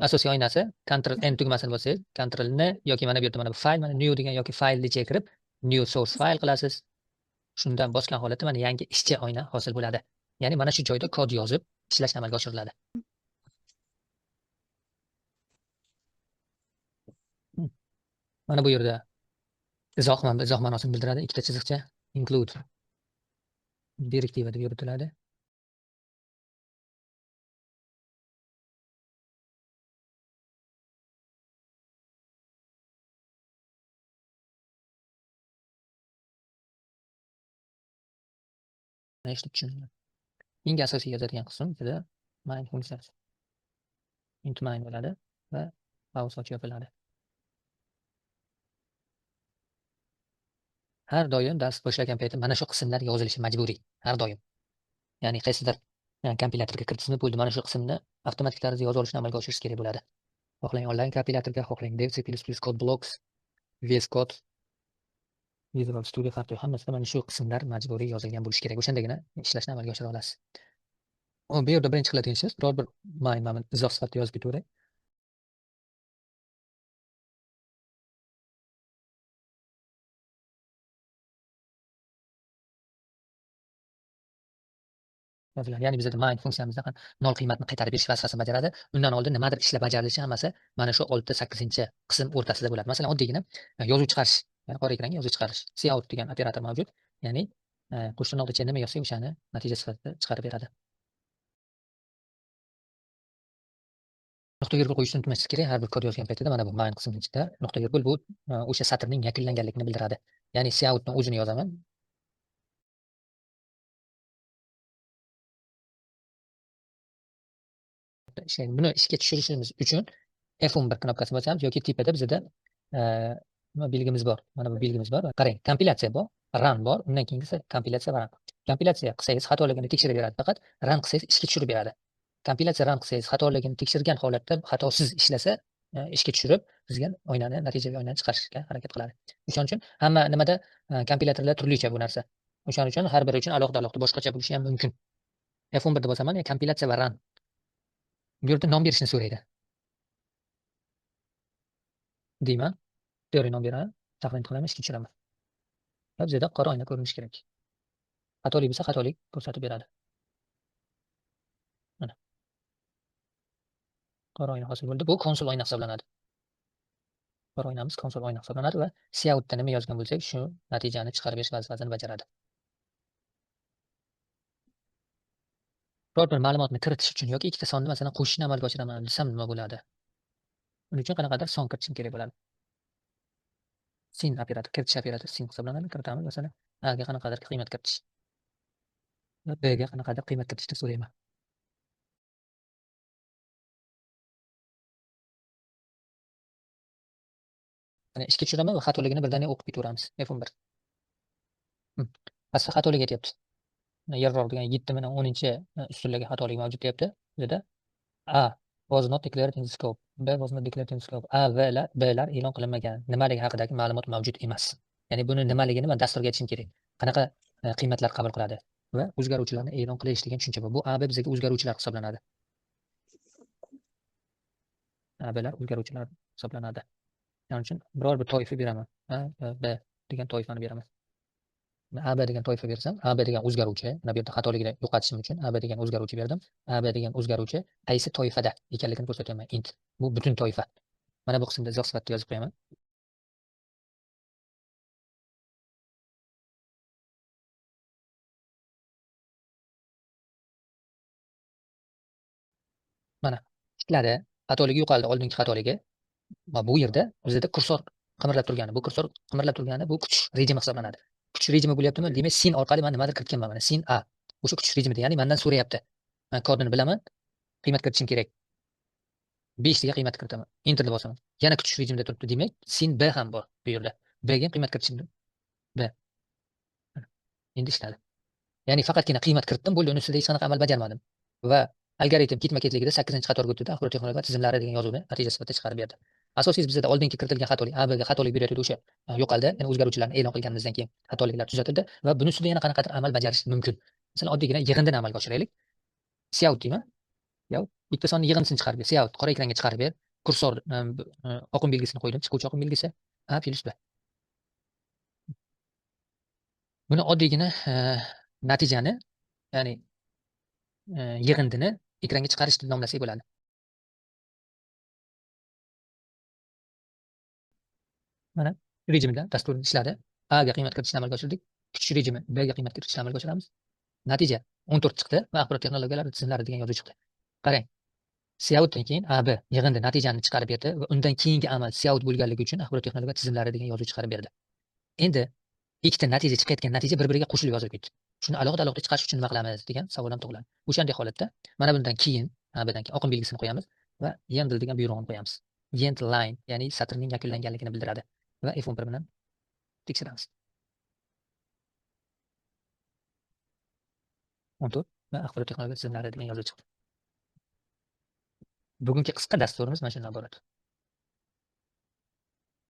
Asosiy oynasi Ctrl N tugmasini bossangiz, Ctrl N yoki mana bu yerda mana bu fayl, mana new degan yoki faylni ichiga kirib new source file qilasiz. Shundan bosgan holatda mana yangi ishchi oyna hosil bo'ladi. Ya'ni mana shu joyda kod yozib ishlash amalga oshiriladi. Mana bu yerda izoh, mana bu izoh ma'nosini bildiradi. Ikkita chiziqcha include direktiva deb yuritiladi. Ishlab tushuniladi. Eng asosiy yozadigan qism bizda main funksiyasi. Int main bo'ladi va pause ochib yopiladi. Har doim dars boshlagan paytda mana shu qismlar yozilishi majburiy. Har doim. Ya'ni qaysidir kompilyatorga kiritishni bo'ldi, mana shu qismni avtomatik tarzda yoza olishni amalga oshirish kerak bo'ladi. Xohlang onlayn kompilyatorga, xohlang Dev C++, Code Blocks, VS Code, Visual Studio farqi yo'q. Hammasida mana shu qismlar majburiy yozilgan bo'lishi kerak. O'shandagina ishlashni amalga oshira olasiz. Bu yerda birinchi qiladigan ishimiz biror bir main mana izoh sifatida yozib ketaveray. Yoziladi. Ya'ni bizda main funksiyamizda ham nol qiymatni qaytarib berish vazifasini bajaradi. Undan oldin nimadir ishlab bajarilishi hammasi mana shu 6-8 qism o'rtasida bo'ladi. Masalan, oddiygina yozuv chiqarish, ya'ni qora ekranga yozuv chiqarish. Cout degan operator mavjud. Ya'ni qo'shtirnoq ichiga nima yozsak o'shani natija sifatida chiqarib beradi. Nuqta virgul qo'yishni unutmaslik kerak. Har bir kod yozgan paytida mana bu main qismining ichida nuqta virgul bu o'sha satrning yakunlanganligini bildiradi. Ya'ni coutni o'zini yozaman. Ishlaydi. Buni ishga tushirishimiz uchun F11 knopkasini bosamiz yoki tepada bizda nima belgimiz bor. Mana bu belgimiz bor. Qarang, kompilyatsiya bor, run bor. Undan keyingisi kompilyatsiya va run. Kompilyatsiya qilsangiz xatoligini tekshirib beradi, faqat run qilsangiz ishga tushirib beradi. Kompilyatsiya run qilsangiz xatoligini tekshirgan holatda xatosiz ishlasa, ishga tushirib bizga oynani, natijaviy oynani chiqarishga harakat qiladi. O'shaning uchun hamma nimada kompilyatorlar turlicha bu narsa. O'shaning uchun har biri uchun alohida-alohida boshqacha bo'lishi ham mumkin. F11 deb bosaman, kompilyatsiya va run. Bu yerda nom berishni so'raydi. Deyman. Teoriya nom beraman, taxmin qilaman, ishga tushiraman. Va bizda qora oyna ko'rinishi kerak. Xatolik bo'lsa xatolik ko'rsatib beradi. Mana. Qora oyna hosil bo'ldi. Bu konsol oyna hisoblanadi. Qora oynamiz konsol oyna hisoblanadi va coutda nima yozgan bo'lsak, shu natijani chiqarib berish vazifasini bajaradi. Biror bir ma'lumotni kiritish uchun yoki ikkita sonni masalan qo'shishni amalga oshiraman desam nima bo'ladi? Uning uchun qanaqadir son kiritishim kerak bo'ladi. Sin operator, kiritish operator sin hisoblanadi. Kiritamiz masalan A ga qanaqadir qiymat kiritish va B ga qanaqadir qiymat kiritishni so'rayman. Mana ishga tushiraman va xatoligini birdaniga o'qib ketaveramiz. F11. Pastda xatolik aytyapti. Error degan 7 bilan 10 ustunlarga xatolik mavjud deyapti. Bu yerda A was not declared in the scope, B was not declared in the scope. A, V lar, B lar e'lon qilinmagan. Nimaligi haqidagi ma'lumot mavjud emas. Ya'ni buni nimaligini men dasturga aytishim kerak. Qanaqa qiymatlar qabul qiladi va o'zgaruvchilarni e'lon qilish degan tushuncha bor. Bu A, B bizga o'zgaruvchilar hisoblanadi. A, B lar o'zgaruvchilar hisoblanadi. Shuning uchun biror bir toifa beraman. A, B degan toifani beraman. A, B degan toifa bersam, A, B degan o'zgaruvchi, mana bu yerda xatoligini yo'qotishim uchun A, B degan o'zgaruvchi berdim. A, B degan o'zgaruvchi qaysi toifada ekanligini ko'rsatyapman. Int. Bu butun toifa. Mana bu qismda izoh sifatida yozib qo'yaman. Mana ishladi, xatoligi yo'qoldi, oldingi xatoligi. Va bu yerda bizda kursor qimirlab turgani, bu kursor qimirlab turgani bu kutish rejimi hisoblanadi. Kutish rejimi bo'lyaptimi? Demak, sin orqali men nimadir kiritganman. Mana sin A. O'sha kutish rejimida, ya'ni mendan so'rayapti. Men kodini bilaman, qiymat kiritishim kerak. 5 degan qiymat kiritaman. Enter deb bosaman. Yana kutish rejimida turibdi. Demak, sin B ham bor bu yerda. B ga ham qiymat kiritishim B. Endi ishladi. Ya'ni faqatgina qiymat kiritdim, bo'ldi, uni ustida hech qanaqa amal bajarmadim. Va algoritm ketma-ketligida 8-qatorga o'tdi, axborot texnologiya tizimlari degan yozuvni natija sifatida chiqarib berdi. Asosiysi bizda oldingi kiritilgan xatolik, A, B ga xatolik berayotganda o'sha yo'qoldi. Ya'ni o'zgaruvchilarni e'lon qilganimizdan keyin xatoliklar tuzatildi va buni ustida yana qanaqadir amal bajarish mumkin. Masalan, oddiygina yig'indini amalga oshiraylik. Cout deyman. Cout Bitta sonni yig'indisini chiqarib ber. Cout qora ekranga chiqarib ber. Kursor oqim belgisini qo'ydim. Chiquvchi oqim belgisi A plyus B. Buni oddiygina natijani, ya'ni yig'indini ekranga chiqarish deb nomlasak bo'ladi. Mana rejimda dasturimiz ishladi. A ga qiymat kiritishni amalga oshirdik. Kutish rejimi B ga qiymat kiritishni amalga oshiramiz. Natija 14 chiqdi va axborot texnologiyalari tizimlari degan yozuv chiqdi. Qarang. Coutdan keyin AB yig'indi natijani chiqarib berdi va undan keyingi amal cout bo'lganligi uchun axborot texnologiya tizimlari degan yozuv chiqarib berdi. Endi ikkita natija chiqayotgan natija bir-biriga qo'shilib yozilib ketdi. Shuni alohida-alohida chiqarish uchun nima qilamiz degan savol ham tug'iladi. O'shanday holatda mana bundan keyin ABdan keyin oqim belgisini qo'yamiz va endl degan buyrug'ini qo'yamiz. End line, ya'ni satrning yakunlanganligini bildiradi va F11 bilan tekshiramiz. 14 va axborot texnologiya tizimlari degan yozuv chiqdi. Bugungi qisqa dasturimiz mana shundan iborat.